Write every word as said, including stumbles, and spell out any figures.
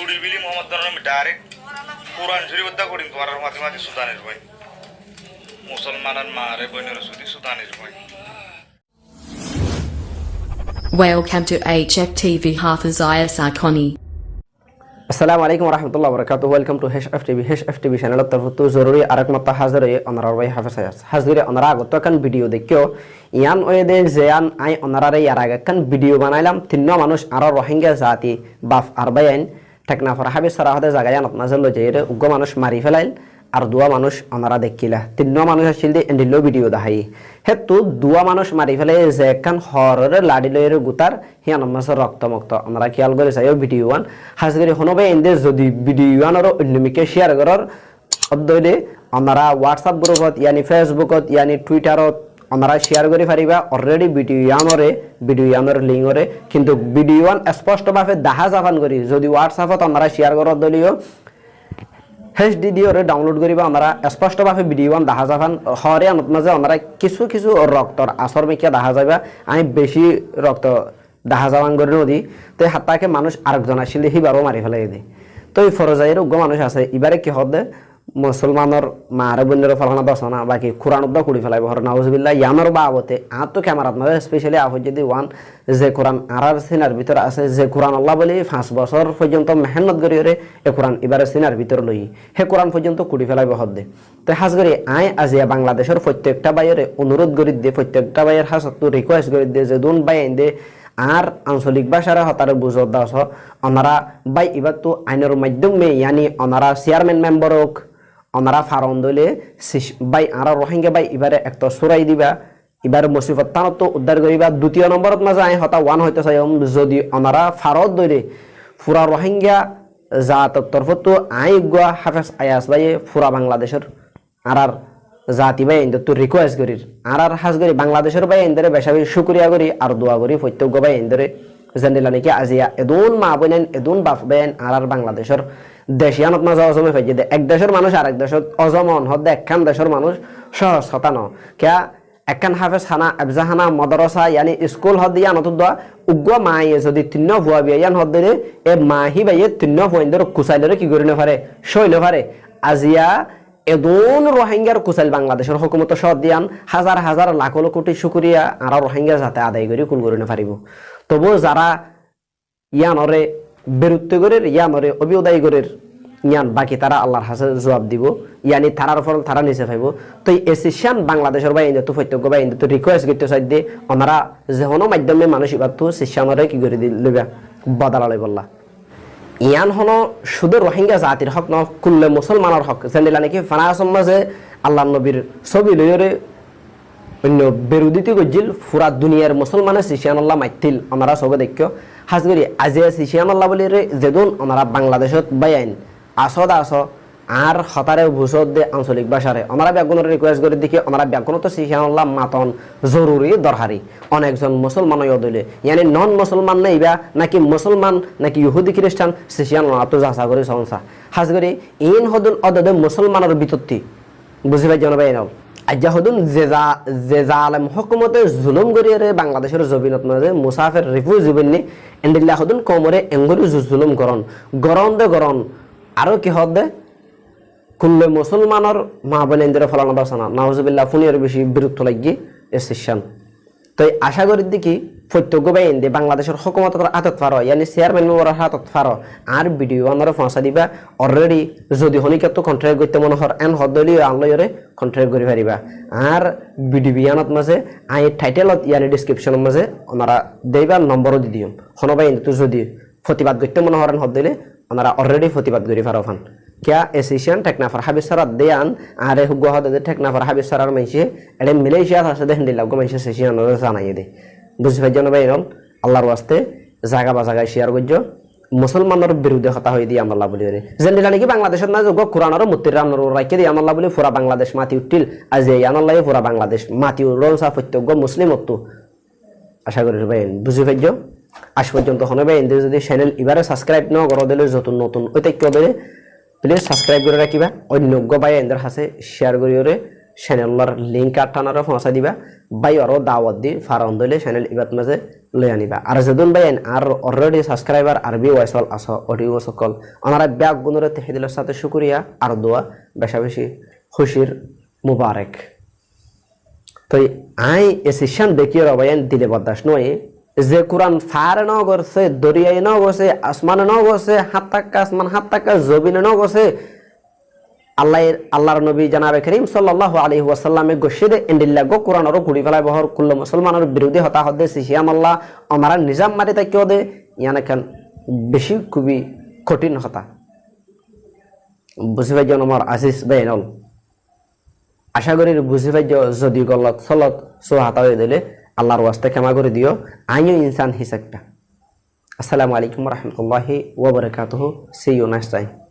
Bili Muhammad Danor ami direct Kuran Shorif odda gorim tuáñrar mati mati Sudanir boi. Musolmanor maare boinore sudi Sudanir boi. Welcome to H F T V Hafiz Iyas Akoni. Assalamu alaikum warahmatullahi wabarakatuh. Welcome to H F T V. H F T V channel or torfóttu zoruri arek matta házir óiye onorar bái Hafiz Iyas. Házir óiye onora agottu ekkán video deikko. Iyan óiye de zeyan añí onorare yar age ekkán video banailam. Tinnúa manúic añára Rohingya zati baf ar báiyain Teknafor Habisora hóde zaga iyanot mazé loi zaiyóre uggúa manúic mari félail, ar duwá manúic onora deikkíla. Tinnúa manúic accíl de endilla video daháiye. Héttu duwá manúic mari félaiyé ze ekkán hoororé laçí loiyóre gutár, híyanor mazé rokto mokto. Onora kiyál gorí saiyó video wán. Hás gorí honó báiyain de zodi video wánoré oinno mikká share gorór, ódde óile onora WhatsApp group ot, yani Facebook ot, yani Twitter ot, onora share gorí faribá, already video yíanoré, video yíanor link oré, kintu video yían esposto báfe dahá zafán gorí, zodi WhatsApp ot onora share goródde óile yó, H D D oré download goríba, onora esposto báfe video yían dahá zafán, hoór yíanot mazé onora kissú kissú roktor asór mikká dahá zaibá, añí beci rokto dahá zafán gorí nodi, te hattá ke manúic arekzon accíl de híbaró mari félaiyé de. Toi fore zaiyóre uggúa manúic asé, ibáre ki hoódde, Musolmanor maaré boinoré félana dosana, baki Kuran uddá kuri félaibó hoór, nauzubillah, yíanor baabote, añáttu kemarat mazé specially aá foijjé de wán, ze Kuran añárar sinar bútore asé, ze Kuran olla bóli fañs bosór foijjonto mehénnot goríyoré e Kuran ibáre sinar bútore loiyí, hé Kuran foijjonto kuri félaibó hoódde. Te hás gorí añí aziya Bangladecór foittekta báiyoré onuród gorídde, foittekta báiyor hásottu request gorídde, zedún báiyain de añár ansolik bácaré hotáre buzódde asó, onora bái ibáttu ainor maiddóme, yani onora chairman member ók, onora faron dóile sis-, bái, añára Rohingya bái ibáre ekto súrai diba, ibár musibottánottú uddár goríba. Dutiyo nomborot mazé añí hotá wán hoitó saiyum, zodi onora faródde óile fura Rohingya zator torfóttu añí uggúa Hafez Ayas báiye fura Bangladecór añárar zati báiyaindóttu request gorír. Añárar hás gorí Bangladecór báiyaindóre beca beci cúkuriya gorí ar dua gorí foittí uggúa báiyaindóre. Zendilla niki aziya edún maa bóinain, edún baf báiyain añárar Bangladecór dec yíanot mazé ozom ói faijjé de. Ek decór manúic arek decót ozom on hoódde ekkán decór manúic cóhos hotá noó. Kiyá ekkán háfes hána, efza hána, modorosa, yani iskul hoódde yíanot uddúa uggúa maaye zodi tinnúa fua biya yían hoódde de, e maa híbaye tinnúa fuaindóre kusailóre ki gorí nofaré, cói nofaré. Aziya edún Rohingyar kusail Bangladecór hókumote cóot de yían házar házar lakó lakó kúti cúkuriya añára Rohingya zate adai gorí kul gorí nofaribó. Tobúo zará yíanoré berutte gorér, yíanoré óbiyudai gorér, yían baki tará Allar hañsé zuab dibó, yani tarár fol tará nise faibó. Toi e siccán Bangladecór báiyaindóttu, foittí uggúa báiyaindóttu request goittó saidde, onora ze honó maiddóme manúic ibáttu siccanoré ki gorí di-, loiba, bodola loibolla. Yían honó cúde Rohingya zatir hók noó, kulle musolmanor hók. Zendilla niki Fransor mazé Allar nobir sóbi loiyóre oinno beruditi goijjíl, fura duniyair musolmane siciyanolla maittíl, onora sóge deikkó. Hás gorí aziya siciyanolla bóliyóre zedún onora Bangladecót báiyain asó de asó, añár hotáre buzódde ansolik bácaré. Onora beggúnoré request gorí dé ki, onora beggúnottú siciyanolla maton zoruri, dorhari. Onekzon musolman óiyo dóile, yani non musolman né ibá, naki musolman, naki yuhudi kiristán, siciyan onorattú zasa gorí soónsa. Hás gorí iín hodún ódde de musolmanor bútotti. Buzí faijjó né báiyain ol? Aijja hodún ze za-, ze zalem hókumote zulum goríyeré Bangladecór zobinot mazé musáfer, refugee boinné, endilla hodún koumoré engorí zu-, zulum gorón. Gorón de gorón. Aró ki hoódde? Kulle musolmanor maa boinaindóre fólana dosana. Nauzubillah, fúniyóre bicí birutto laiggé e siccán. Toi acá gorídde ki, foittí uggúa báiyainde Bangladecór hókumotor átot faró, yani chairman memboror átot faró, añár video yíanoré foóñsai diba, already zodi honíkkattú contract goittó mone hoór, en hoódde óile yó añár loiyóre contract gorí faribá. Añár video yíanot mazé, añí title ot, yani description ot mazé, onora deiba nombor ó di diyum. Honó báiyaindóttu zodi fotibad goittó mone hoór en hoódde óile, onora already fotibad gorí faró fán. Kiyá e siccán Teknafor hábisor adde yían, añáre uggúa hoódde de Teknafor hábisor ar maincé, eçé Malaysiat asé de héndilla uggúa maincé siciyanollá zanaiyé de. Buzí faijjó né báiyain ol? Allar waste zaga ba zaga share goijjó. Musolmanor birude hotá hoiyé de yíanolla bóliyóre. Zendilla niki Bangladecót mazé uggúa Kuranoré muttir ranor uore raikké de yíanolla bóli fura Bangladec mati uiththíl. Aziya yíanolla yó fura Bangladec mati uiththíl, soónsa foittí uggúa muslim ottú. Acá gorír báiyain buzí faijjó. Ac foijjonto honó báiyainde zodi channel ibáre subscribe nó goró dóile, zotun notun ói táikko dóile, please subscribe gorí rakíba. Oinno uggúa báiyaindór hañsé share goríyóre channel or link ar thanáre foóñsai diba. Bái oró dawot di, faron dóile channel ibát mazé loi aniba. Ar zedún báiyain ar already subscriber ar viewers ókkol asó, audience ókkol, onará beggúnoré tehe dilor sáte cúkuriya ar dua, beca beci kúcir mubarek. Toi añí e siccán dekíyore báiyain dile bordac no óiye. Ze Kuran faáre no gorsé, doriyai no gorsé, asmane no gorsé, hát takka asman, hát takka zobine no gorsé, Allahr, Allahr nobi janabe kerim sallallahu alaihi wasallame gossé de, endilla eggúa Kuran oró guri félaibo hoór, kullu musolmanor birudí hotá hoó de, siciyam Allah, onará nizam mari táikko de, yián ekkán beci kubi kothin hotá. Buzí faijjó né mor aziz báiyain ókkol? Acá gorí buzí faijjó, zodi golot solot sóo hotá óiye dóile Allahr waste kema gorí diyó, añíyo insán hísafe. Assalamu alaikum wa rahmatullahi wa barakatuhu. See you next time.